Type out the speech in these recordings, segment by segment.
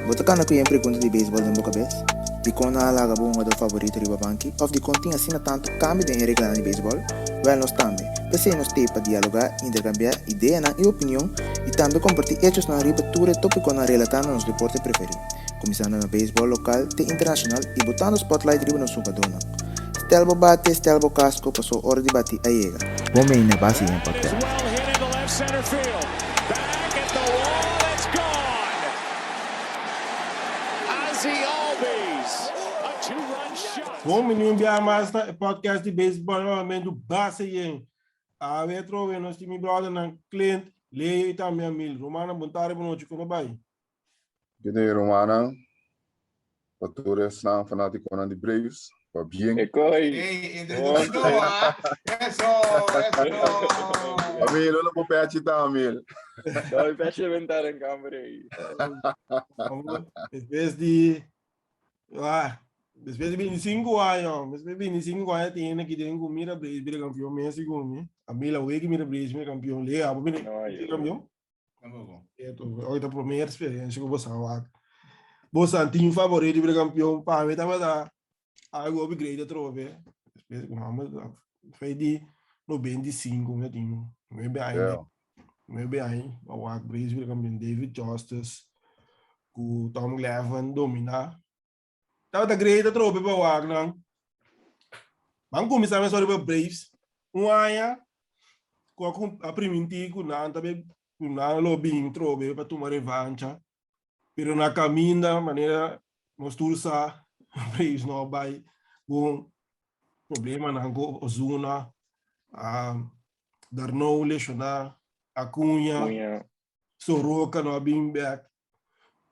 Bo ta kana ku yen pregunta di beisbòl den bo kabes? Dikon nan a laga bo hungadó favorito riba banki? Òf dikon tin asina tantu kambio den e reglanan di beisbòl? Wèl, nos tambe. P'esei nos t'ei pa dialogá, interkambiá ideanan i opinion i tambe kompartí echosnan riba tur e tópikonan relatá na nos deporte preferí, kuminsando na beisbòl lokal te internashonal i botando spòtlait riba nos hungadónan. Stel bo bate, stel bo kasko, paso ora di bati a yega. Bon bini na Base Yen Podcast. Bon bini un biaha mas na e podcast di baseball nuevamente Base Yen. Awe atrobe nos tin mi brothernan Clint, Leo y tambe Amil. Rumannan, bon tarde, bon nochi, como bay? Gede rumannan, pa tur esnan fanátikonan di Braves, pa bien. Ekoi. Ey, introducción, ah. Eso, eso. Amil, hola bo pechi ta, Amil. No, mi pechi a bentara en camber ei. Despues di ah, despues di 25 aña, despues di 25 aña tin hende ki den ku mira Braves bira campeon mes segun mi. Amil awe ki mira Braves bira campeon, Lea, abo bira campeon? Tampoco. Hoy ta promé experiencia ku boso a wak. Boso a team favorito bira campeón. Pa mi tabata algo hopi great atrobe. Despues ku mama fue di 95 mi tin 9 aña. 9 aña a wak Braves bira campeón. David Justice ku Tom Glavine domina. Tabata great atrobe pa wak nan. Ban kuminsá mes riba Braves. Un aña ku a primintí ku nan ta be ku nan lo bin trobe pa tuma revancha. Pero na kaminda manera nos tur sa Braves no a bai bon problemanan ku Ozuna, d'Arnaud leshoná, Acuña, Acuña. Soroka no a bin bek.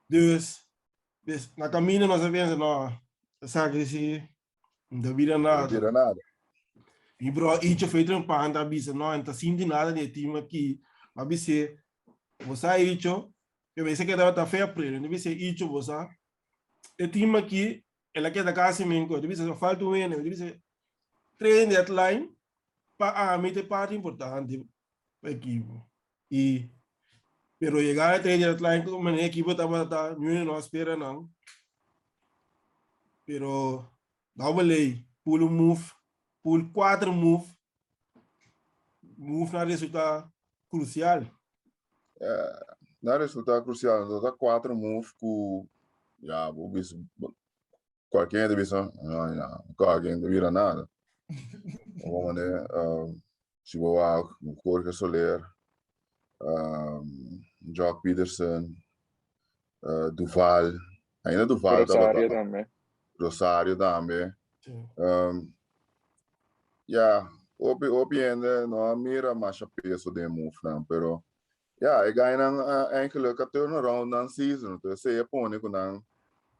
Dus, dus na kaminda nos a pensa no, esaki si no ta bira No nada. bira nada. Mi bro Icho fue trempante a bisa no, no ta sinti nada di e team aki. Ma bis'é, bo sa Icho, yo mester keda tabata fe april, mi bis'é Icho bo sa, e team aki el a keda kasi men ku, mi bisa falta un hende, mi bisa train deadline pa ami ta e parti importante pa ekipo. Y pero yega e trade deadline ku manera ekipo tabata niun hende no a spera nan. Pero Double A pull un move, pull cuatro move, move nan resulta crucial. Nan resulta crucial, nan ta cuatro move ku ya bo bisa cualkier hende bisa no ya cualkier hende bira nada. Bo manera si bo wak Jorge Soler, Joc Pederson, Duvall, ainda Duvall tabata. Rosario tambe. Rosario tambe. Ya, hopi hopi hende no a mira masha peso den move nan, pero ya, e gainan eigenlijk a turn around nan season, entonces esei a pone ku nan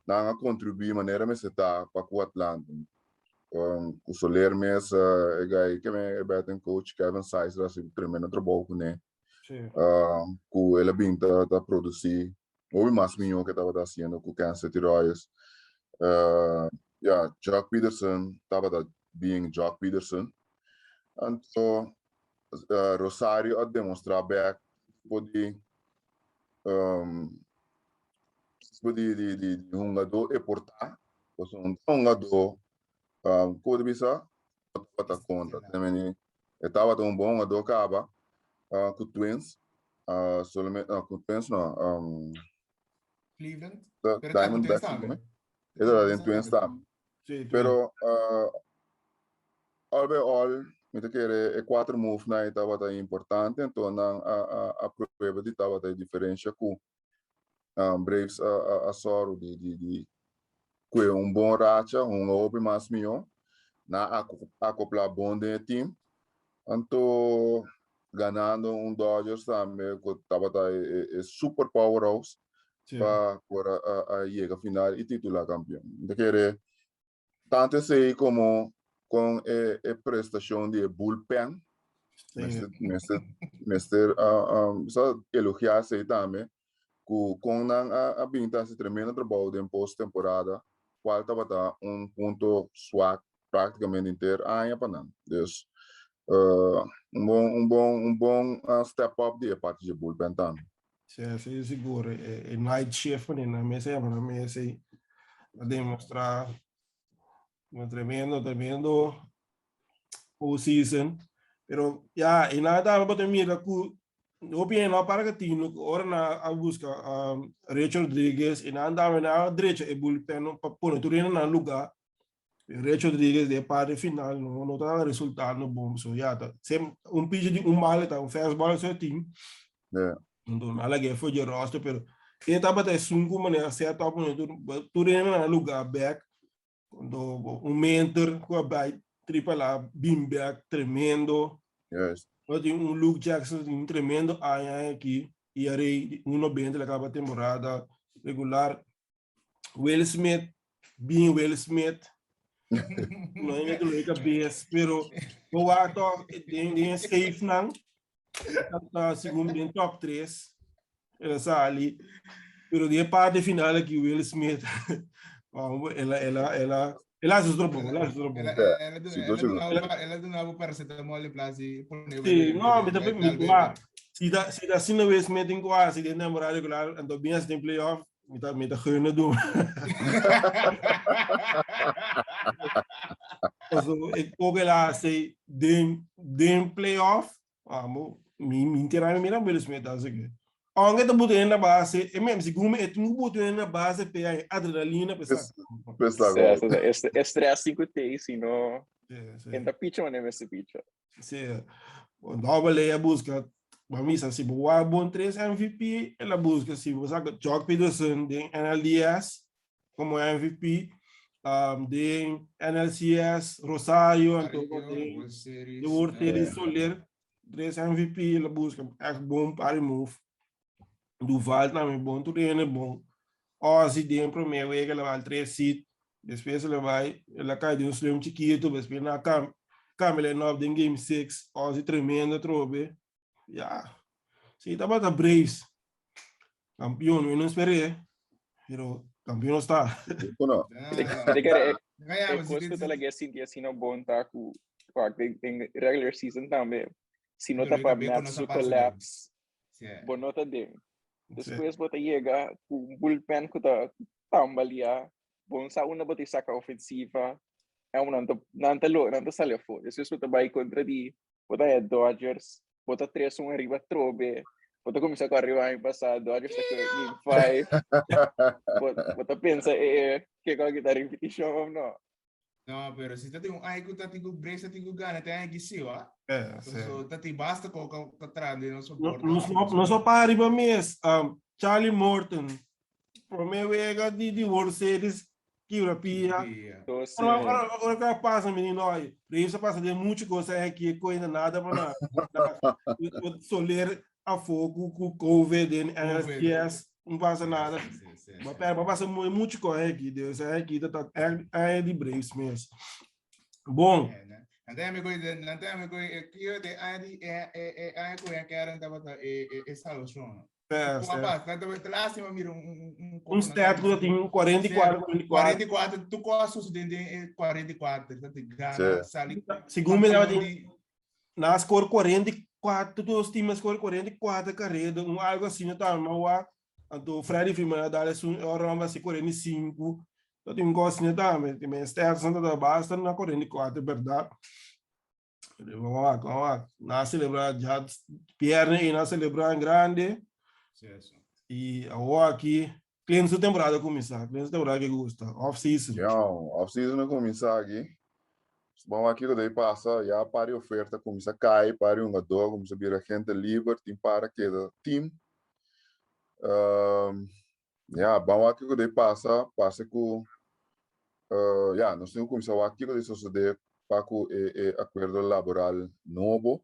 nan a kontribuí manera mester ta pa ku Atlanta. Ku Soler mes, e gai ke me e batting coach Kevin Sizer a hasi tremendo trabou kuné. Ku el a bin ta ta produsí hopi mas mihó ke e tabata hasiendo ku Kansas City Royals. Ya, Joc Pederson tabata bien Joc Pederson. Anto Rosario a demostrá bèk tipo di tipo di di di hungadó e por ta. Pasobra un hungadó ku ta bisa no tabata konta. E tabata un bon hungadó kaba ku Twins, solamente ku Twins no, Cleveland. Pero ta ku Twins Diamondbacks tambe. E tabata den Twins tambe. Pero all by all mi ta kere e cuatro move nan tabata importante, anto nan a prueba di tabata e diferencia cu Braves a sòru di di di kue un bon racha, hunga hopi mas mihó. Nan a akoplá bon den e team. Anto ganando un Dodgers tambe ku tabata e super powerhouse pa por a yega final i titulá kampion. Mi ta kere tantu esei komo kon e prestashon di e bullpen mester mester mester sa elogiá esei tambe ku kon nan a bin ta hasi tremendo trabou den post temporada kual tabata un punto swak práktikamente henter aña pa nan. Dus un bon un bon un bon step up di e parti dje bullpen tambe. Sí, sí, sigur. E night shift van nan mes yama nan mes ei. A demostra un tremendo, tremendo postseason. Pero ya, e nan tambe bo ta mira ku hopi hende no para katino ku ora nan a buska Rich Rodriguez e nan tambe nan a drecha e bullpen pa pone tur hende na nan luga. Rich Rodriguez den e parte final no no ta resultando bon. So ya, ta sem un pitcher di un bala ta un fastball so e tin. Yeah. Enton nan a lag'é for dje roster pero e tabata esun ku manera set up tur tur hende na nan luga bek. Anto un mentor ku a bai tripa la bin bek tremendo. Juist. Nos tin un Luke Jackson tin un tremendo aña aki ERA di 1.90 la kaba temporada regular. Will Smith, bin Will Smith. No hay dolor de cabeza, pero bo wak toch den den safe nan. Ta segun den top 3. El a sali. Pero die parte final aki Will Smith. Oh, el a el a el a el a hace su trabou, el a hace su trabou. El a el a Sigur, sigur. el a duna bo paracetamol in plaats di pone Sí, no, mi ta mi wa. Si ta si ta asina Will Smith tin ku hasi den temporada regular, anto bin hasi den playoff, Mi ta, mi ta gunne doen. Also, ik ook el hace den, den playoff. Amo, mi, mi intera mi mira Will Smith hace que. Aunque te boete in de base, e mem, segun me, het moet boete in de base pe ai adrenalina pe sa. Pe sa Sí, gol. sí, Estrés 5 T, si no, Sí, sí. entra picha, mané, mester picha. Sí. Double A busca, pa misa, si bo wak bon tres MVP, el a busca, si bo saca Joc Pederson den NLDS como MVP, um, den NLCS, Rosario, anto den World Series. de World Series Soler, tres MVP, el a busca echt bon par move. Duval tambe bon, tur hende bon. Ozzy den prome wega el a bal tres hit, despues el a bai, el a kai den un slum chikitu, despues nan a kam kambia line up den game six, Ozzy tremendo atrobe. Ya, si tabata Braves, kampion, mi no esper'é, pero kampion nos ta. Ku no. Te kere e kos ku ta lag'é sinti asina bon ta ku wak den den regular season tambe si no ta pa Mets su collapse bo no ta den. Despues bo ta yega ku un bullpen ku ta tambaleá, bo no sa unda bo ta saka ofensiva, en nan ta nan ta lo nan ta sali afó. Despues bo ta bai kontra di bo ta haña Dodgers, bo ta 3-1 ariba atrobe, bo ta kuminsá ku ariba aña pasá, Dodgers ta kue game 5, bo bo ta pensa e ke kòke ta ripitishon òf no. No, pero si ta tin un aña ku ta tin ku Braves ta tin ku gana, te aña ki sí, wa. Sí. So, ta tin basta ko ka ka trande no No, soporta. no, no, no so pa arriba mes. Charlie Morton, prome wega di, di World Series, kibra pia. Dos, Ora, ora, ora que pasa, menino, ay, Braves a pasa de mucho cosa aquí, coina nada pa nada. Soler afó ku, ku COVID en NLCS, no pasa nada. Maar pero maar pasa muy mucho con aquí, dus aquí dat dat echt echt die Braves mes. Bon. Nan mi koi nan tem mi koi kio de ai di e e e ai ku e keren tabata e e e salvación. É, Papá, tanto lástima mira un un un Un stat ku tin 44 44. 44, tu cosas den den 44, dat gana, sali. Segun mi tabatin Na score 44, dos team a score 44 carrera, un algo asina ta ma wa. Anto Freddy Freeman a dal esun e hora a 45. Dat un cos asina tambe. Ti men stats nan ta basta na 44, berdad. Vamos wak, vamos wak. Na celebra ja pierne y na celebra en grande. Sí, eso. Y awor aki Clint su temporada cuminsa, Clint su temporada que gusta, off season. Ja, off season a cuminsa aki. Bon, aki lo debe pasa, ya pari oferta cuminsa cai, pari hungador cuminsa bira gente liber, tin para keda team. Ja, ban wak kiko debe pasa, parse ku, ja, nos tin ku cuminsa wak kiko debe sosode pa ku e, e acuerdo laboral nobo.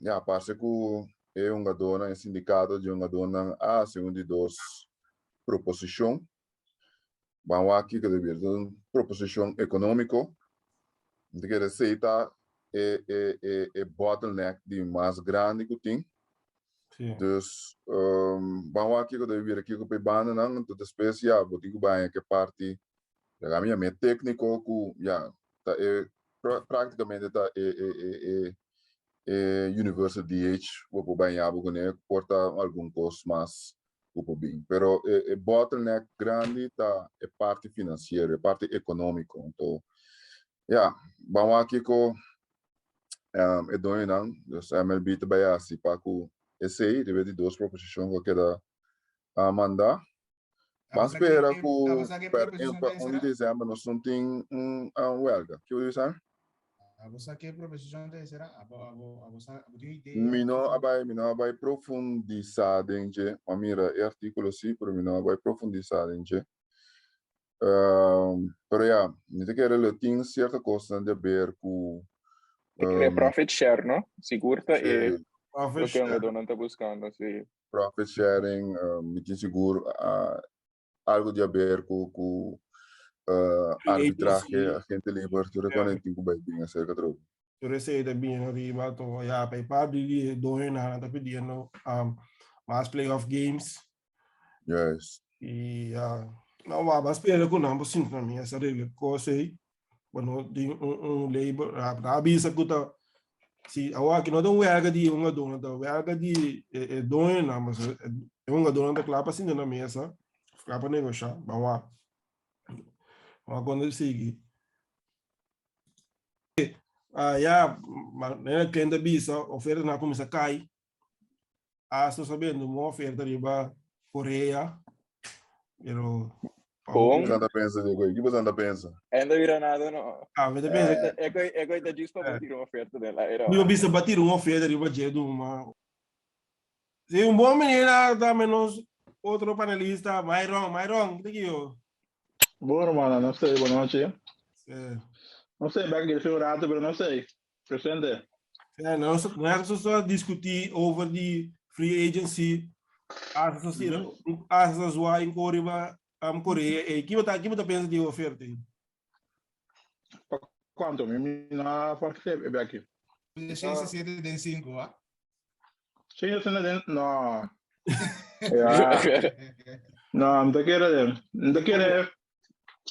Ja, parse ku e hungadónan, e sindikato di hungadónan a hasi un di dos proposishon. Ban wak kiko ta bira. Ta un proposishon ekonómiko. Mi ta kere esei ta e e e e bottleneck di mas grandi ku tin. Dus ban wak kiko ta bira kiko pa e bandanan. Anto despues ya bo tin ku bai na ke parti laga mi yama e tékniko ku ya ta e praktikamente ta e e e e. E Universal DH bo por baña bo kuné, por ta algun kos mas ku por bin. Pero e bottleneck grandi ta e parti finansiero, e parti ekonómiko. Anto, ya, ban wak kiko e doñonan, dus MLB ta bai hasi pa ku esei riba e di dos proposishon ku a keda manda. Ban spera ku per pa un di desèmber nos no tin un wèlga. Ke bo di bisa? Abo sa ke proposishon ta esera? Abo abo abo sa abo tin idea? Mi no a bai mi no a bai profundisá den dje. Mi a mira e artíkulo sí, pero mi no a bai profundisá den dje. Pero ya, mi ta kere lo tin sierto kosnan di haber ku Ta kere profit share, no? Sigur ta e loke hungadónan ta buskando, sí. Profit sharing, mi tin sigur algo di haber ku ku arbitrahe, agente liber, tur e kos tin ku bai bin aserka atrobe. Tur esei ta bini ariba to ya pa e parti di e doñonan ta pidiendo mas playoff games. Juist. I ya, no wak, a spera ku nan por sinta na mesa regla kos ei. Bueno, tin un un labor, a bisa ku ta si awor aki no ta un wèlga di hungadónan, ta wèlga di e e doñonan, pasobra e hungadónan ta kla pa sinta na mesa, kla pa negoshá, ban wak. Wak kon ta sigui. Ah ya, manera Ken ta bisa, ofertanan a kuminsá kai. Hasta sabiendo un oferta riba Korea, pero Bon. Kiko ta pensa, Diego? Kiko ta pensa? Ainda bira nada no. Ah, mi ta pensa. Eko eko ta djis pa batir un oferta den aire. Mi bisa batir un oferta riba dje duma. Si un bon manera tambe nos otro panelista, Myron, Myron, kiko yo? Bon, hermano, no sé, buenas noches. Sí. No sé, back aquí un rato, pero no sé. Presente. Ja, nos nos a discutí over di free agency. Hasta mm -hmm. Hasta zwaai in Coriba, um, Korea. Hey, kiko ta, kiko ta pensa di oferta? Pa quanto? Mi na forte e beki. 107 den 5, ah? 107 den no. Ja. No, mi ta kere, mi ta kere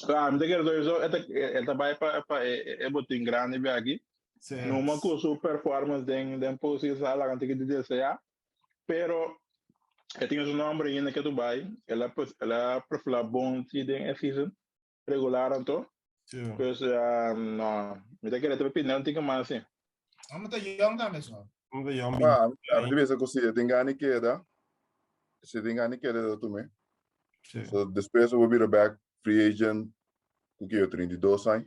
Ah, mi ta kere sowieso e ta e ta bai pa pa e e botin grandi bi aki. Sí. Numa ku su performance den den postseason a laga un tiki di deseá, pero e tin su nomber ainda ke tu bai. El a el a perfilá bon si den e season regular anto. Sí. Dus uh, no, mi ta kere te pindi un tiki mas si. Amo ta young tambe so. Amo ta young. Ah, a mi ta bisa ku si e tin gana di keda, si e tin gana di keda ta tum'é. Sí. So despues bo bira back free agent ku kiyo 32 aña.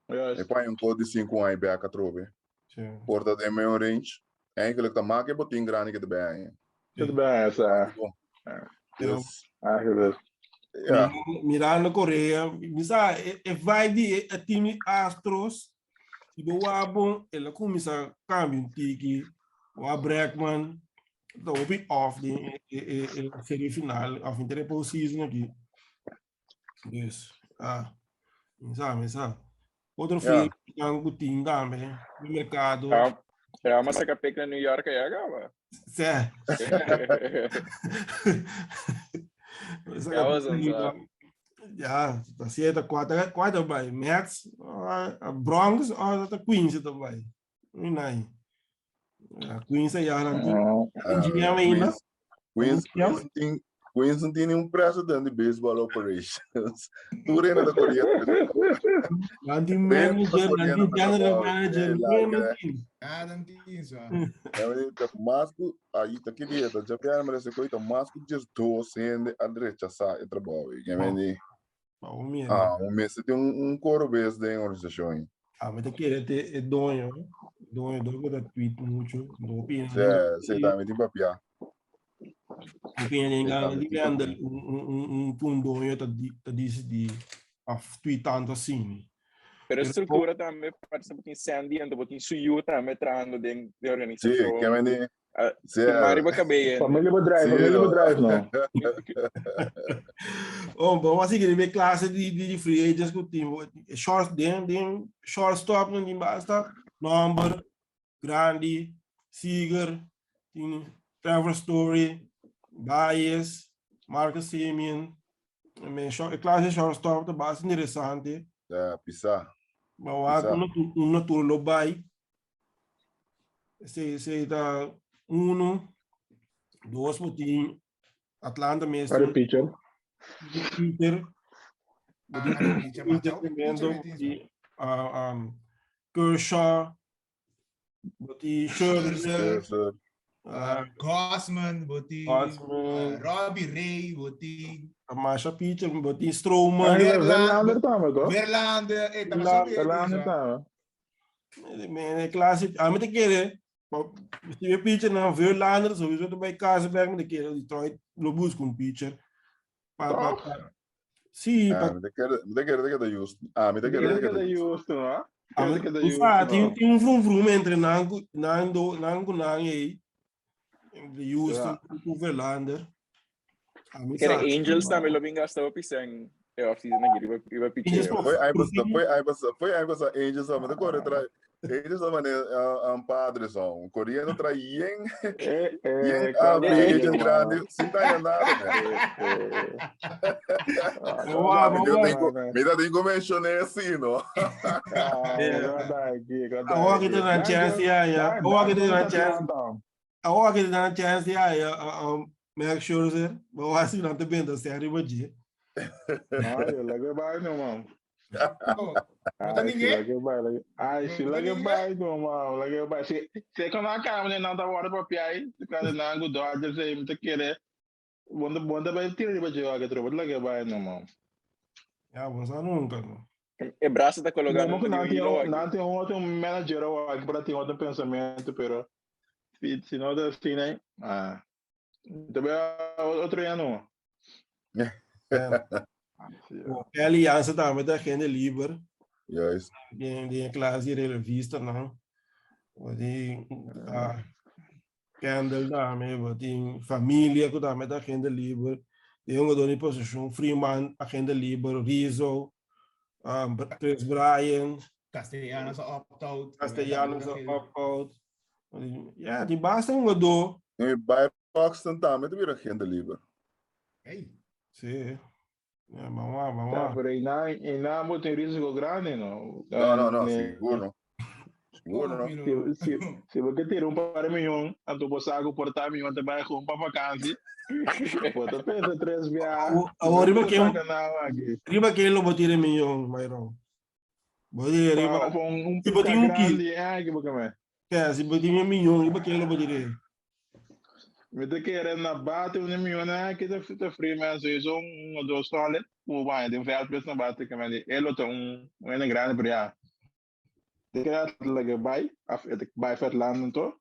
Yes. E paña un kos di 5 aña back atrobe. Sí. Por ta den medio range. Eigenlijk ta mak e botin grandi ke ta bay aña. Ke ta bay aña sa. Pero, Dus, Eigenlijk. ja. Mirando Korea, mi sa e, e vibe di e, e team di Astros, si bo wak bon, el a kuminsá kambia un tiki, wak Bregman, ta hopi off den e, e, e, e serie final, of inter e postseason aki. Dus, ah, mi sa, mi sa. Otro Ja. free agent ku tin tambe, di merkado. Ja, ja, maar saka pick na New York ya gaba. Sè. Ja, was ons, Ja, ta siete, kuater, kuater bai. Mets, ah, Bronx, ah, ta Queens ta bai. Mi nai. Ja, Queens ya nan tin. Ah, GM ainda. Queens, GM? Queens tin, Queens no tin un president di baseball operations. Tur hende ta corriendo. Nan tin manager, nan tin general manager, nan tin. Ah, nan tin so. Ta mas ku ahí ta ki dia ta djabièrnè mi rese ta mas ku 12 hende a rechasá e trabou ei. Ke men di Pa un mira. ah, un mester tin un un koro bes den organisashon ei. Ah, mi ta kere te e doño, doño doño ta tweet mucho, no opina. Se se tambe tin papia. Opina den Se gana tambe di tin Wendel, papia. un un un un un doño ta di ta disidí of tweet tanto asina. Pero Pero structura tambe parece bo tin Sandy anto bo tin su yu tambe trahando den de Sí, organisacion. ke men di Ah, Sí, tin man riba cabey. Familiebedrijf, Sí, familiebedrijf no. Oh, vamos a seguir de clase di di free agents ku tin short den den shortstop nan tin basta number grandi Seager tin Trevor Story Baez Marcus Semien men short e clase shortstop ta basta interesante. Ja, pisa. Maar wak Pisa. un un tur lo bai. Esei ta uno, dos bo tin Atlanta mes. Para pitcher. Pitcher. Bo tin pitcher tremendo. Kershaw. Bo tin Scherzer. Gausman, bo tin Robbie Ray, bo tin. Masha pitcher, bo tin Stroman. Verlander tambe, toch? Verlander, eh, Verlander tambe. Men, e klase, ami ta kere, si e pitcher nan Verlander, sowieso ta bai kasa bek, mi ta kere Detroit lo buska un pitcher. Pa, pa, pa. Si, pa. Mi ta kere, mi ta kere ta keda Houston. Ah, mi ta kere ta keda Houston, ah. Ami, sa, tin, tin un vrum vrum entre nan ku, nan do, nan ku nan ei. Entre Houston ku Verlander. Ami sa. Kere Angels tambe lo bin gasta hopi sen e off-season aki riba riba picheo. Foi ai pas foi ai pas foi ai pas Angels tambe ta corre tra Angels ta mane un padre son corriendo tra yen yen free agent grande sin ta nada. Mi ta tin ku mencioné así, no? Awor ki ta nan chance ya ya. Awor ki ta nan chance. Awor ki ta nan chance ya ya. Max Scherzer, bo hasi nan ta benta sen riba dje. Ay, laga bai no man. Oh, no ta Ay, si ninguém? laga bai, laga. Ay, si No ta laga ninguém? bai no man, laga bai. Si si kon nan kama nan ta wòrdu papia ai, si kada nan ku Dodgers ei mi ta kere bon ta bon ta bai tira riba dje wak atrobe, laga bai no man. Ya, bo sa nunca no. E brasa ta kologá Como na que un nan tin hilo aki. nan tin un otro manager awor aki para tin otro pensamiento, pero si si no ta asina, ah. Te veo otro día no. E alianza tambe ta agente liber. Juist. Den klas di relevista nan. Bo tin Kendall tambe, bo tin familia ku tambe ta agente liber. Tin hungador di posishon Freeman agente liber, Rizzo, Kris Bryant. Castellanos a opt-out. Castellanos a opt-out. Ja, tin basta hungador. E Byron Buxton tambe ta bira agente liber. Hey. Sí. Ja, vamos a, vamos Ja, a. pero einan bo tin risiko grandi, no? No, no, no, sigur no. Sigur no. Si, si, si bo ke tira un par di miyon, anto bo sa ku por ta miyon ta bai gewoon pa vakansi. Bo ta pensa tres bia. Awor riba ken, Saca nada aki. riba ken lo bo tira miyon, Myron? Bo tira riba. Pa un Si bo tin un pizza ki. grandi, eh, ki bo ke me. Ja, si bo tin un miyon, riba ken lo bo tira? Mi ta kere na bate un miyon eh, ki ta ta free man, sowieso un o dos solid, ku bo baña den veld bes na bate ke men di, e lo ta un un hende grandi, pero ya. Te kere laga bai, af e ta bai vet landen anto.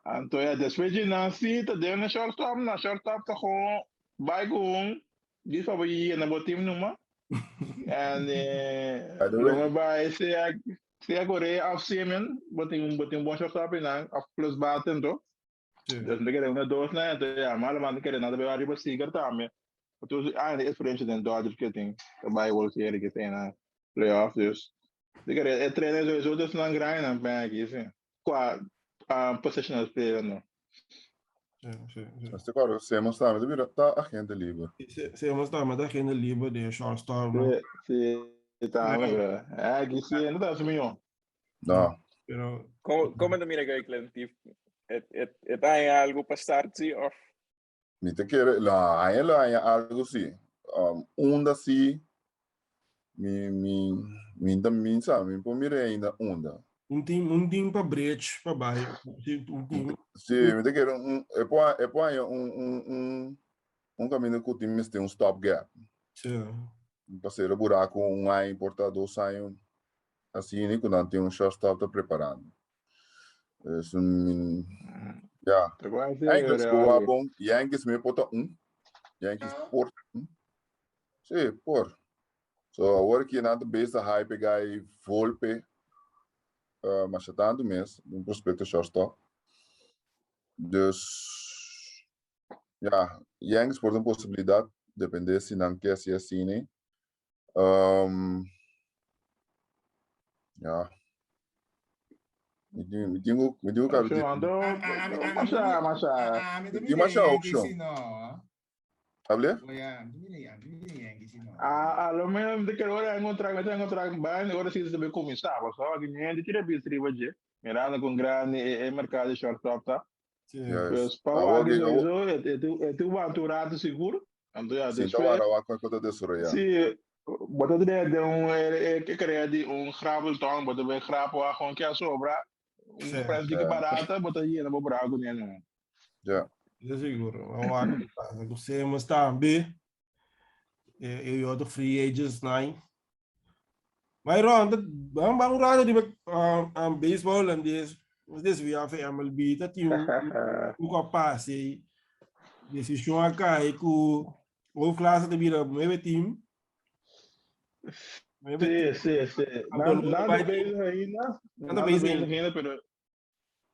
Anto ya, despues di nan si ta den na shortstop, na shortstop ta gewoon bai ku un, dis pa bo yena bo team numa. En eh, By the way. lo me bai sea sea Correa of Simeon, bo tin bo tin un bon shortstop einan, of plus bate anto. Sí. Dus mi kere una dos na, anto ya, malo man kere nan ta bai ariba Seager tambe. Entonces, ah, de experiencia den Dodgers que tin, ta bai World Series que tin na playoff, dus. Mi kere e trainer sowieso dus nan grandi nan pen aki, sí. Qua positional player no. Sí, sí, sí. Este kòrda, Simmons tambe ta bira ta agente liber. Sí, Simmons tambe ta agente liber den shortstop, no? Sí, sí, tambe, bro. Eh, aki sí, no ta su mihó. No. Pero Como, como ta mira Guy Clint? Et, et, et haña algo pa start sí of? Mi ta kere, lo haña, lo haña algo sí. Unda sí, mi, mi, mi ta, mi sa, mi por mira ainda unda. Un team, un team pa bridge, pa bai. Sí, un team. Sí, mi ta kere un, e por, e por haña un, un, un, un caminda cu tin mester un stop gap. Sí. Un pasero buraco un aña, por ta dos aña, asina cu nan tin un shortstop ta preparando. Es un, ja. Te voy a decir, Yankees pero, por bon. Yankees me por ta un. Yankees por un. Sí, por. So awor ki nan ta bezig ta hype guy Volpe, masha tantu mes, un prospecto shortstop. Dus, ja, Yankees por ta un posibilidad, depende si nan ke hasi asina. Ja. Mi tin, mi tin ku, mi tin ku kabi Option, anto, masha, masha. Tin masha option. Hable? A, a lo menos de que ora encontrar, me encontrar bem, ora sim se bem começar, só que ninguém tira bis riba je. Mirando con grandi e, e mercado de shortstop ta. Sí. Juist. Dus pa Awor wak ki- sowieso, het, het, het wak un rato sigur. Anto ja, Sim, despues. ta wara wak kon ta desaroyá. Sí, bo ta de de un e crea di un grapeltong, bo ta bij grapo wa gewoon kia sobra. Un Sí. prijs dikke barata, bo ta yena bo brago nene. Ja. Isso é seguro. Vamos lá, que passa. Ku Simmons tambe. E otro free agents nai. Maar Ron, dat bam bam un rato di baseball en des desvia fe MLB ta tin un un ku a pasa ei. Desishon a kai ku hoofdklasse ta bira nueve team. Nueve Sí, team. sí, sí. Anto Nan no nan bai ta bezig ainda. Nan ta Nan ta bezig bezig ainda. ainda, pero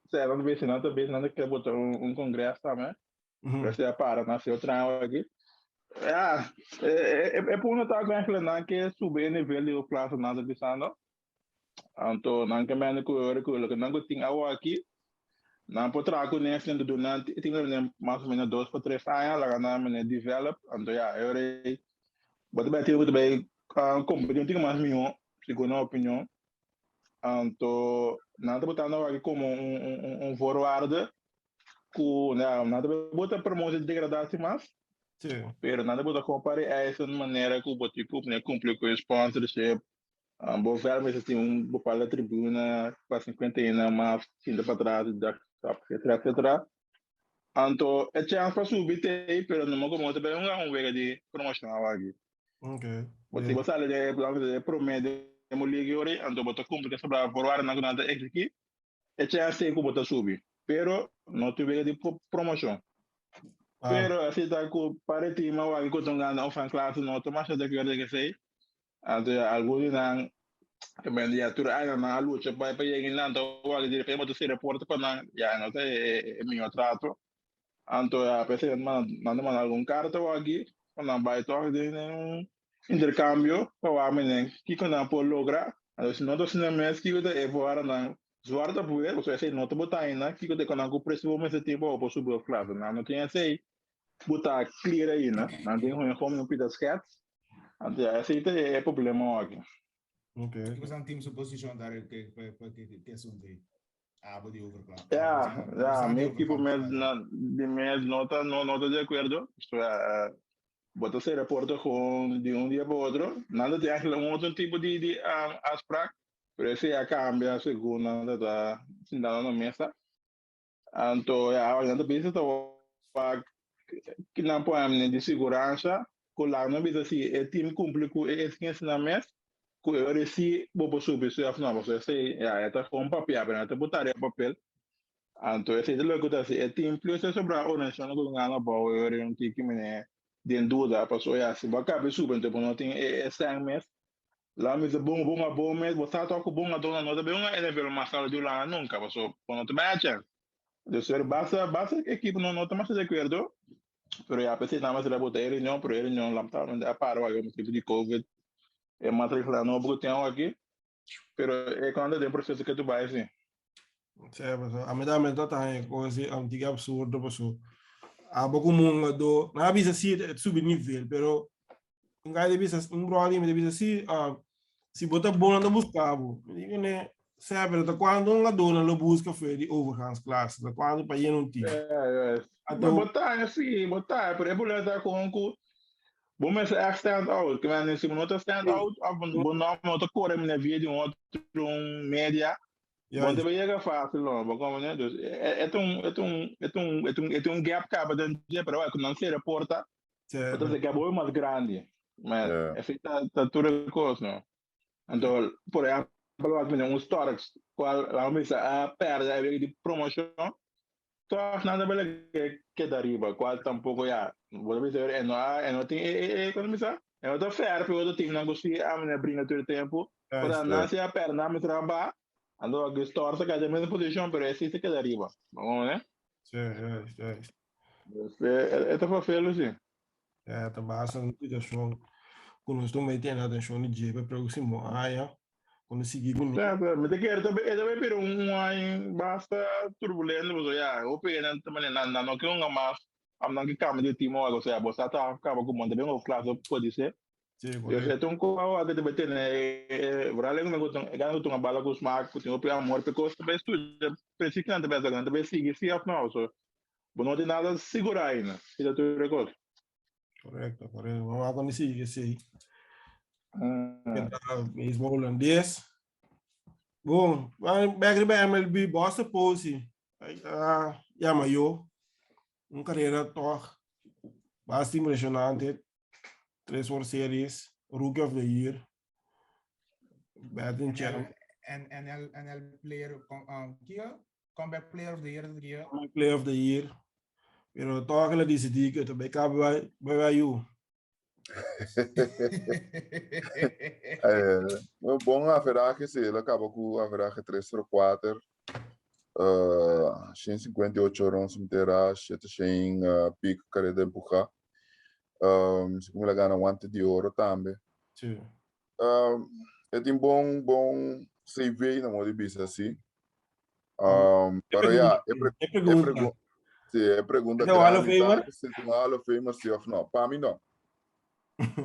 sí, nan ta bezig, nan ta bezig, nan ta ke bota un un congreso tambe. Pero se a para na seu trauma aqui. Ja, e, e, e punto ta ku eigenlijk nan ke sube e nivel di hoofdklasse nan ta bisando. Anto nan ke mende ku ora ku loke nan ku tin awo aki, nan por traha ku nes den du nan tin men mas o menos dos pa tres aña laga nan mene develop. Anto ja, e ora ei bo ta bai tin ku ta bai kompetí un tiki mas mihó, segun nan opinion. Anto nan ta botando aki komo un un un voorwaarde ku na nan ta bota promotie di degradatie mas. Sí. Pero nan ta bota kon pari eisen manera ku bo tin ku kumpli ku e sponsorship. Bo vèl mester tin un bepaalde tribuna pa 51 mas sinta pa tras, etcetera, etcetera. Anto e chèns pa subi t'ei, pero no komo ta bai hunga un wega di promoshon awaki. Okay. Bo si bo sali den e promé demo liga ori, anto bo ta kumpli ku e sobra voorwaardennan ku nan ta eksigí, E chèns ei ku bo ta subi, pero no tin wega di promoshon. Pero asi ta ku pare tim a wak ku ta gana of klase no ta masha de akuerdo ku esei. Anto ya algun di nan ta bende ya tur aña nan a lucha pa pa yega nan ta wak di repente bo ta sera porta pa nan ya no ta e mihó trato. Anto ya p'esei nan ta manda algun karta wak pa nan bai tòg den un intercambio pa wak menen kiko nan por logra. Anto si no ta asina mes kiko ta e voorwaardennan zwart op wit, pasobra esei no ta bota ainda, kiko ta e konan ku precio bo mester tin pa bo por subi of klase. Nan no tin esei bota clear ainda, nan tin gewoon un pita schets. Anto ya esei ta e problema aki. Okay. Kiko san team su posicion daar ke ke ke asunto ei? Abo di overklap. Ja, ja, mi equipo mes na, di mes no ta no no ta de acuerdo. So, ja, bo ta cera porta gewoon di un dia pa otro. Nan ta tin eigenlijk un otro tipo di di um, afspraak, pero ese ya cambia segun nan ta ta sintando na mesa. Anto ja, nan ta bisa ta wak ki nan pone di siguransa ku laga nan bisa si e team cumpli ku e exigencianan mes, ku e ora si bo por subi su of no, pasobra esei ya e ta gewoon papia pero no ta por tarea papel. Anto esei ta loke ku ta hasi e team plus e sobra organisashonnan ku gana abou e ora un tiki mene den duda pasobra ya si bo a kaba e subi anto bo no tin e sèn mes laga mi bisa bon bon a bon mes bo sa tok ku bon a dona no ta bin un nivel mas alto di Hulanda nunka pasobra bo no ta bai a chèns. Dus basta basta ekipo no ta masha di akuerdo. Pero ya p'esei nan mester a bota e reunion, pero e reunion lamentablemente a para wak motibu di covid, e matriculan nobo ku tin awaki, pero e kon ta den proseso ke tu bai si. Sí, paso, a mi tambe ta taña kos di un tiki absurdo paso abo komo un hungadó, nan a bisa si e subi nivel, pero un guy ta bisa, un brother di mi ta bisa si, si bo ta bon nan ta buska bo, mi di kuné, Sea, pero ta cuando un adorno lo busca fue di overgangsklasse, ta cuando pa yena un team. Ja, ja. Anto, Bo ta, sí, bo ta, pero e problema ta con cu bo mester echt stand out. Que men, si bo no ta stand Sí. out, of bo bo no, no ta corre na via di un otro un media, bo no juist. te va llega fácil, no, bo como, né? Dus, e, e, un, e un, e un, e un, e un gap caba den dje, pero bueno, cu nan cera porta, Sí, entonces e gap hopi mas grandi. Maar Ja. esey ta, ta tur e cos, no? Anto, por ehempel, wak mira un Storks, cual laat me bisa a perde a wega di promocion, toch nan ta bela ke keda riba, cual tampoco ya, bo ta bisa e no a, e no tin e, e, e, con bisa? E no ta fair pa e otro teamnan cu si a mira bringa tur e tempo, pero nan si a perde, nan mester a ba, anto wak Storks a keda den mesmo posicion, pero e si ta keda riba, bo comprende? Sí, juist, juist. Dus, e, e ta vervelend, si. Ja, ta basta un situacion cu nos ta mete en atencion di dje pa e proximo aña, cu nos sigui cu Ja, pero mi ta kere ta e ta bay bira un aña basta turbulento, pasobra ya, hopi hende ta manera nan nan no ke hunga mas, of nan ke cambia di team of algo, osea bo sa ta caba cu Montevideo of clase podi ser. Sí, Yo correcto. sé un ko a que te tene vooral ik goed ik ga goed een bala ku smaak ku tin hopi amor pe kos te studia precies kan te besa kan te sigui si of no so bo no tin nada segura ainda si ta tur rekord. Correcto, correcto. Vamos a con sigue, sí. Baseball holandês. Bom, back riba MLB, Buster Posey. Ah, ja, maar joh. Un carrera toch bastante impresionante. Tres World Series, Rookie of the Year. Batting champ. NL, NL player, kia? Comeback player of the year, dat kia? Comeback player of the year. Pero toch el a decidí que te bij bij BYU. Eh, bon averaje, sí, el acabó con averaje 304. Uh, 158 runs entera, 700 uh, pico carrera de empujar. Um, se como ele gana guante de ouro também. Sí. Um, é tem bom bom CV na modo de bisa assim. Um, pero ja, é, pre é pergunta. É, pregu sí, é pergunta É Hall of Famer? Se é um Hall of Famer, sim of não. Para mim não.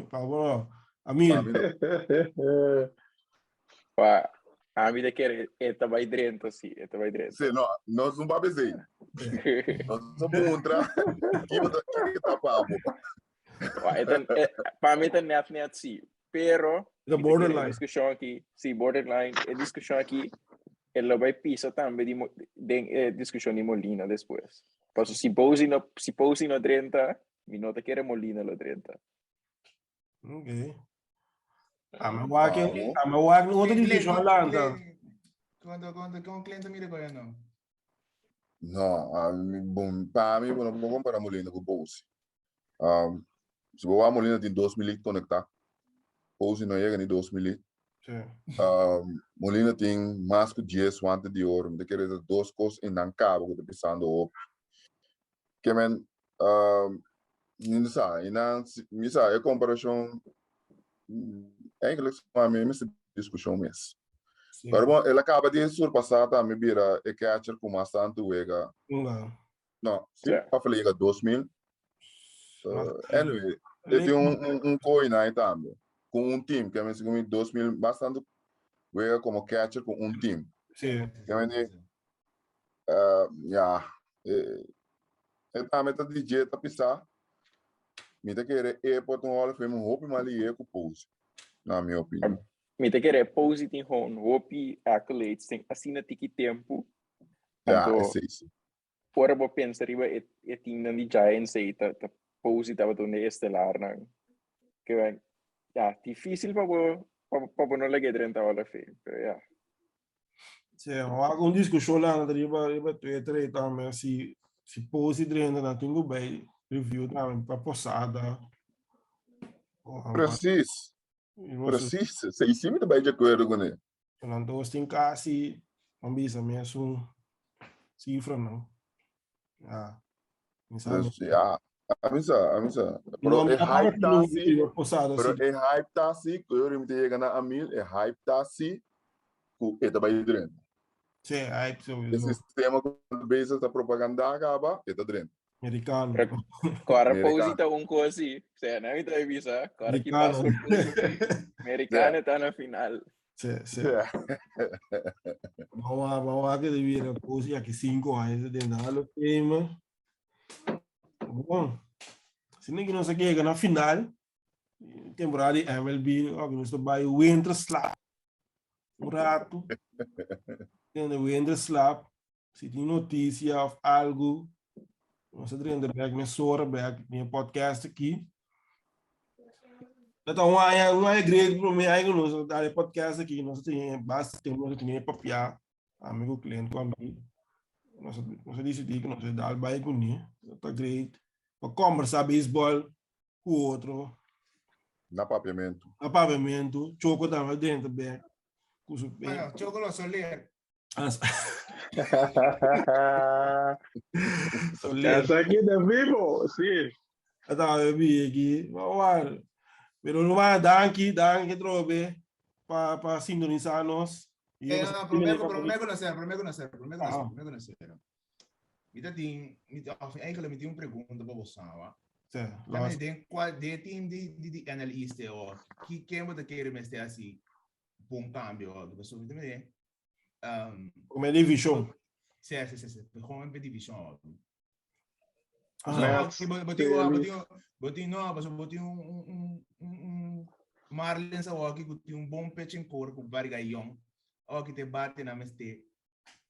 Pa bo no. Amir. Pa mi no. Pa ami ta kere e ta bai drento si, e ta bai drento. Sí, no, nos no papia esei. Nos no puntra kiko ta kiko ta pa bo. Pa, e ta, e, pa mi ta net net si. Pero The mi ta kere e borderline. discusion aki, si borderline, e discusion aki e lo bai pisa tambe di den e discusion di Molina despues. Paso si Posey no, si Posey no drenta, mi no ta kere Molina lo drenta. Ok. Ame wak, ame wak no otro discusion lanta. Cuando, cuando, con cliente mira con no. No, a mi, bon, pa mi, bueno, no compara Molina con Posey. Um, si bo wak Molina tin 2 mil conecta. Posey no llega ni 2 mil. Sí. Um, Molina tin mas ku 10 guante di oro. Mi ta kere dos kos in nan kabo ku ta pisando op. Ke men, um, mi sa, i nan, mi sa, e komparashon, eigenlijk pa mi mester diskushon mes. Sí. Pero bon, el a kaba di surpasá tambe bira e catcher ku mas tantu wega. No. No, sí, Yeah. pa liga 2000. Anyway, e tin un, un, un koi na tambe. Ku un team, ke men segun mi 2000 mas tantu wega komo catcher ku un team. Sí. Ke men di, uh, ja, e, e tambe ta DJ ta pisá. Mi ta kere e por ta un Hall of Fame hopi mas lié ku Posey, na mi opinion. Mi ta kere Posey tin gewoon hopi accolades den asina tiki tempu. Ja, Anto, esei si. ora bo pensa riba e, e teamnan di Giants ei, ta, ta Posey tabata un di e estelarnan. Ke ben, ja, difícil pa bo, pa, pa bo no lag'é drenta Hall of Fame, pero ja. Sí, maar un discussión lá riba riba Twitter e tambe si si Posey drenta na tin ku bai review tambe pa Posada. Precies. Precies. Sei sim mi ta bai de acuerdo con e. Nan dos tin casi ban bisa mesun cifra nan. Ja. Mi sa. Dus, ja, a mi sa, a mi sa. Pero No, e hype ta si, Posada pero si. e hype ta si, ku yo mi ta yega na a mil, e hype ta si, ku e ta bai drenta. Sí, hype E sowieso. sistema ku bezig ta propaganda kaba, e ta drenta. Americano. Pero Kora Americano. Posey ta un kos si. Sea, na mi ta bisa, kora ki Americano. pasa Posey. Americano ta na final. Sí, sí. Ja. Vamos a, vamos a que debiera Posey aquí 5 años de Hall of Fame. Bom, se nem que não sei que na final, temporada de MLB, ó, que nós vai winter slap. Um rato. Entende? Winter slap. Se tem notícia of algo, nós estamos back, minha sora back, minha podcast aqui. Dat um ano, um ano grande para mim, aí nós dá podcast aqui, nós temos bastante tempo, nós temos papiar, amigo cliente com amigo. Nós nós decidi que nós dá bem com ele, tá great. Para conversar beisebol com o outro, Na papiamento. na pavimento, choco também dentro bem. Com o bem. Ah, Choco Soler. Soler. Essa aqui de vivo, sim. Eu tava bem aqui, mas Pero no va, danki, danki trobe pa pa sintonizar nos. E Eh, no, no, promé promé conocer, promé conocer, promé conocer, Ah. promé conocer. Mi ta tin, mi ta, of eigenlijk mi tin un pregunta pa boso, wa. Sí, Tambe den cual de team di di di NL East eh, o ki ken bo ta kere mester hasi bon cambio o pasobra mi ta mira um, Come division. Sí, sí, sí, sí. Gewoon per division o. Ah, Bo tin bo tin bo tin bo tin no, pasobra bo tin un un un un un Marlins awo ku tin un bon pitching core ku variga young. Awo ki te bate na mester.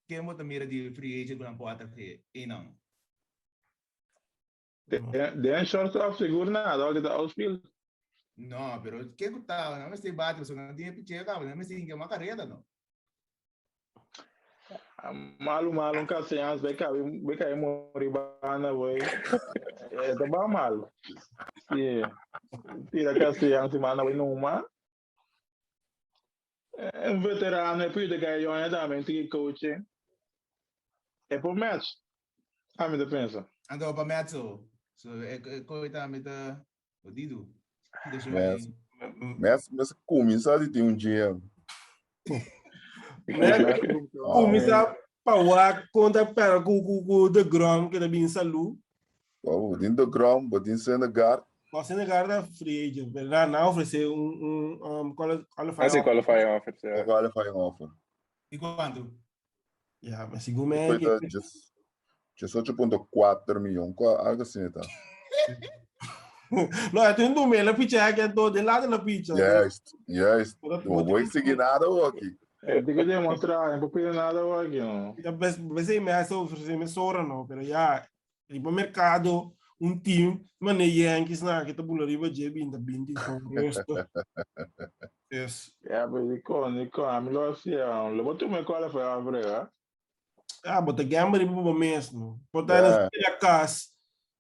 Ken bo ta mira di free agent ku nan por atrae einan? Den shortstop sigur nada, ora ki ta outfield. No, pero ke ku ta, nan mester bate, pasobra nan tin e picheo kaba, nan mester hinka mas kareda no. Malu malu un Castellanos bai kai bai kai muri banda boy. E ta ba malu. Sí. Tira Castellanos y manda bai numa. Un veterano e pide kai yoña tambe tiki coaching. E por match. Ami ta pensa. Anto pa match so. So e e koi tambe ta odido. Mes, mes, mes kuminsá di tin un GM. Kuminsá pa wak konta pera ku ku ku de Grom ke ta bin salú. Bo tin de Grom, bo tin Syndergaard. No, Syndergaard ta free agent, pero nan a ofresé un un um, qualifying offer. Qualifying offer, sí. Qualifying offer. I kuantu? Ja, maar segun mij... Foi 18.4 miljoen, algo asina ta. No, het un doe la picha que todo de lado la picha. Juist, juist. No voy seguir nada aqui. Eh, tem que demonstrar, não pode nada aqui, não. Ja, bes, bes me hace ofrecer me sobra no, pero ya, riba mercado, un team, maar ne Yankees na, que ta bula riba je binta binti con resto. Yes. Ja, pero di con, di con, a mi lo hacía, lo boto me qual foi a frega. Ah, bota gamble riba bo mes, no. Bota yeah. na cas,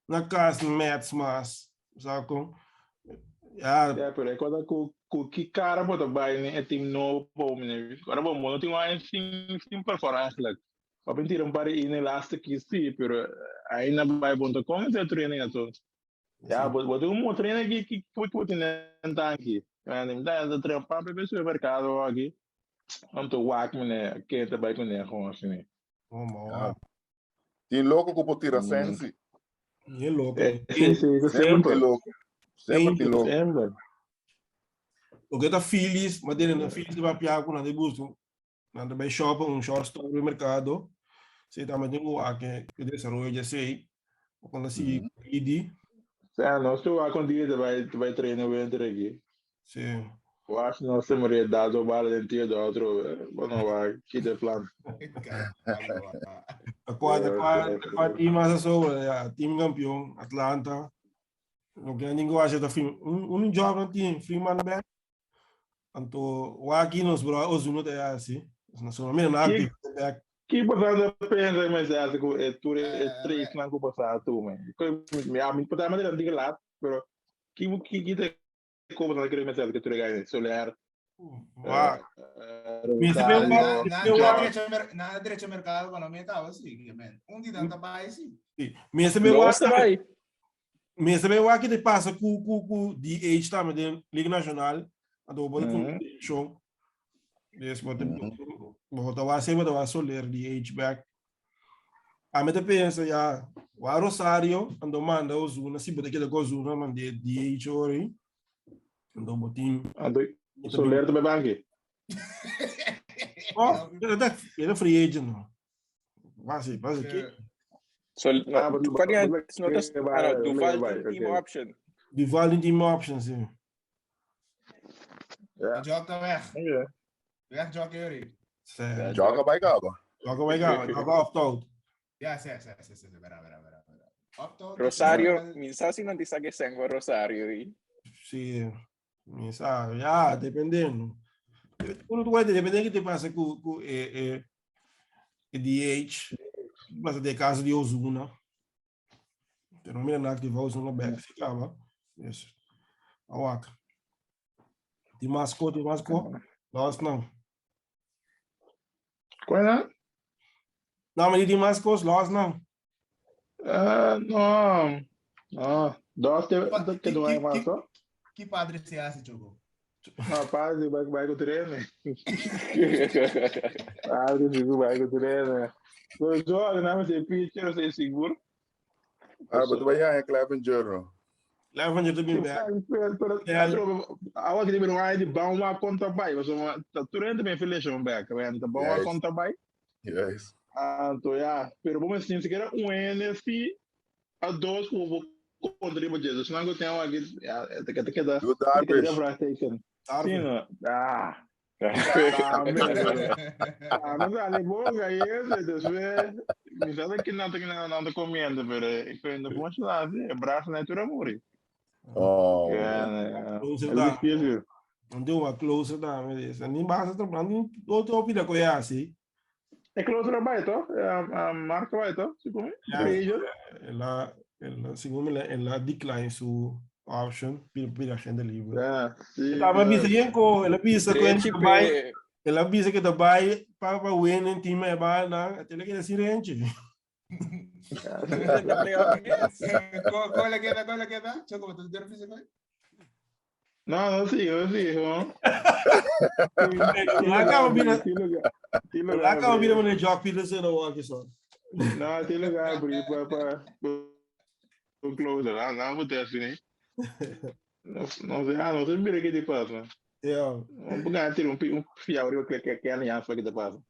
na cas Mets mas, sabe com? Ja. Ja, pero é quando ku ku ki cara bota bai ne team nobo, meneer. Agora bom, não tem um sim sim perform eigenlijk. Pa tira un par di inning laatste keer sí, pero ainda bai bon ta kon e training ato. Ja, bo bo tin un training ki ki ki bo tin den tanki. En da da train pa pe supermercado aki. Om te wak mene, ke te bai kuné gewoon asina. Oh, ma. Tin loko ku por tira sensi. Ni loko. Sí, sí, Semper tin loko. Semper tin loko. Semper. Loke ta Phillies, ma dene na Phillies ba pia ku nan de gusto. Nan ta bai shoppen un shortstop riba mercado. Si ta meten ku wak e desaroyo dje sei. Kon ta sigui Didi. Sa nos tu wak kon Didi ta bai ta bai traina winter aki. Si. Wak nos ta muri dado bala den tio de otro. Bueno wak kita plan. Ta kua ta kua ta kua team mas a sobra ya team campeon Atlanta. Loke nan tin ku hasi ta firma un un job nan tin firma nan bek. Anto waki nos bro Ozuna ta hasi. Na so mira na active back. Ki boso ta pensa ku mester hasi ku e tur e tres nan ku boso a tuma? Mi a mi por ta manera diga laat, pero ki ki ki ta ku boso ta kere mester hasi ku tur e gainan? Soler. Wa. Mi se pe wa Na derecha mercado pa no mi kaba si, men. Un di nan ta bai si. Mi se pe wa. Mi sabe wak ki ta pasa ku ku ku DH tambe den Liga Nacional. Anto bo por mm -hmm. Des bo te bo ta wa bo ta wa Soler DH back. A mi ta pensa ya wa Rosario ando manda Ozuna si bo ta keda ku Ozuna mande DH ori. Ando bo tin Anto Soler ta banki. Oh, era free agent no. Basi, basi ki. So, no, ah, but, but, but, no, tas, ah, no, Duval tin team option. Duval tin team option, sí. Ja. Jock ta weg. Yeah. Weg Jock Uri. Jock bai kaba. Jock bai kaba. Jock opt out. Ja, sí, sí, sí, sí, verá, verá, verá. Opt out. Rosario, mi sa si nan ti sa que sengua Rosario. I. Sí. Mi sa, ya, dependiendo. Uno tu weet, depende que te pasa ku ku e e e DH, pasa de caso de Ozuna. Pero mira na activa Ozuna back, se acaba. Yes. Awak. Di mas ko, di mas ko. Los não. Qual é? Não, mas di mas kos, los não. Uh, no, no. Dos te, te doy más, ¿no? Ki padre se hace, Choco? No, padre, vai, vai com treino. Padre, digo, vai com treino. Eu jogo, não, mas é pitcher, eu sei seguro. Ah, but vai ganhar Clevenger, no? Clevenger ta bin back. Pero, pero, pero, awa que tiene un año de bom uma conta bai, mas uma, tá tudo entra bem feliz um back, vai, tá bom uma conta bai. Yes. Ah, então, ja, pero bom assim, se quer um NFC a dois com o contra o Jesus, não que tem aqui, ja, te que te queda, Do te queda Darvish. vraagteken. Darvish. Sim, no. Ah. Ah, Ah, no sale boca y eso, después, mi sabe que no te no te comiendo, pero ik de poncho lá, el brazo na tura muri. Oh. Ja, Closer é da. difícil. Não deu uma closer da, me diz. Nem basta trabalhando, outro opina com assim. É closer vai, to? A marca vai, to? Se come? Ja. Ela, ela, segundo ela, ela decline su option, pide, pide agenda livre. Ja, sim. Tava bisa yen ko, ela bisa ko Renchi bai, pe ela bisa que bai pa pa win en team e ba na, atele que decir renchi. na playoff yes. ¿Cuál le queda? ¿Cuál le queda? Choco, ¿tú te refieres a No, no sigo, no sigo. Lá acaba vira, lá acaba vira No, no Jock Peterson ou aqui só. tem lugar para para um closer. Não, não vou ter assim, né? Não, não sei, ah, não sei, mira que te passa. Yeah. Um bocado tira um um fiel que que que aliança que te passa.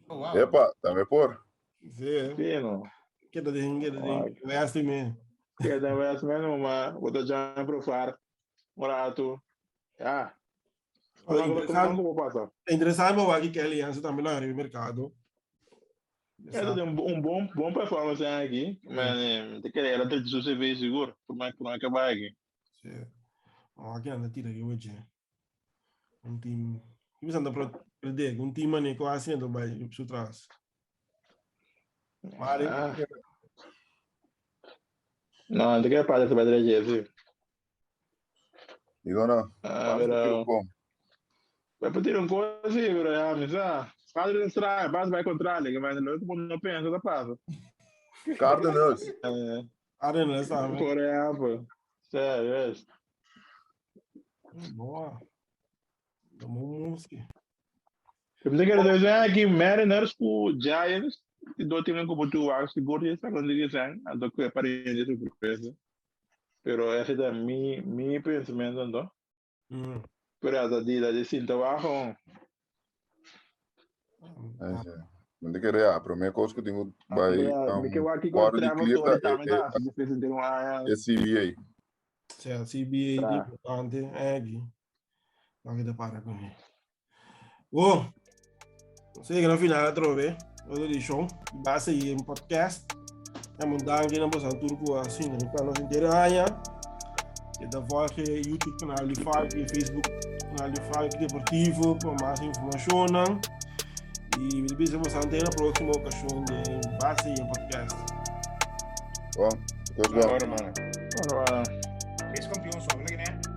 Oh, wow. Epa, também por. Sim. Sim, não. Queda ding, queda ding. West me. Que da vez menos uma bota já para fora. Morato. Ah. Interessante, Como passa? interessante mas aqui que a aliança também lá no mercado. É um bom bom performance aqui, mas te querer ela ter su CV seguro, por mais que não acabar aqui. Sim. Aqui anda tira que hoje. Um time. Que você anda para perder, um time né quase anda vai para trás. Mari. Ah. Não, te quero parar essa bateria, sim. Digo no. Ah, pero vai pedir um coisa, pero ya, me sabe. Padre não será, base vai contra ele, mas não não pensa, tá passa. Cardinals. É, Arena, sabe? por exemplo. Sério, é. Boa. Tomou um música. Eu pensei que era dois anos aqui, Mariners com Giants, e do time como tu acho que gordo está com dizem, a do que parece de surpresa. Pero esse é mi mi pensamento, então. Hum. Pero essa de de cinta bajo. Não te querer, a primeira coisa que tenho vai Me que eu aqui guarda de contra clear motor tá, também tá, difícil ter uma é CBA. Sim, CBA Tá. importante é aqui. Não que te para com ele. Bom, sei que no final outra vez, outra edição, base aí em podcast. É um danke na bossa turco assim, no canal inteiro. E da voz YouTube canal de Falk, Facebook canal de Falk Deportivo para mais informação. E me vemos até na próxima ocasião de base em podcast. Bom, coisa boa. Agora, mano. Agora, Es campeón, só, ¿verdad que no?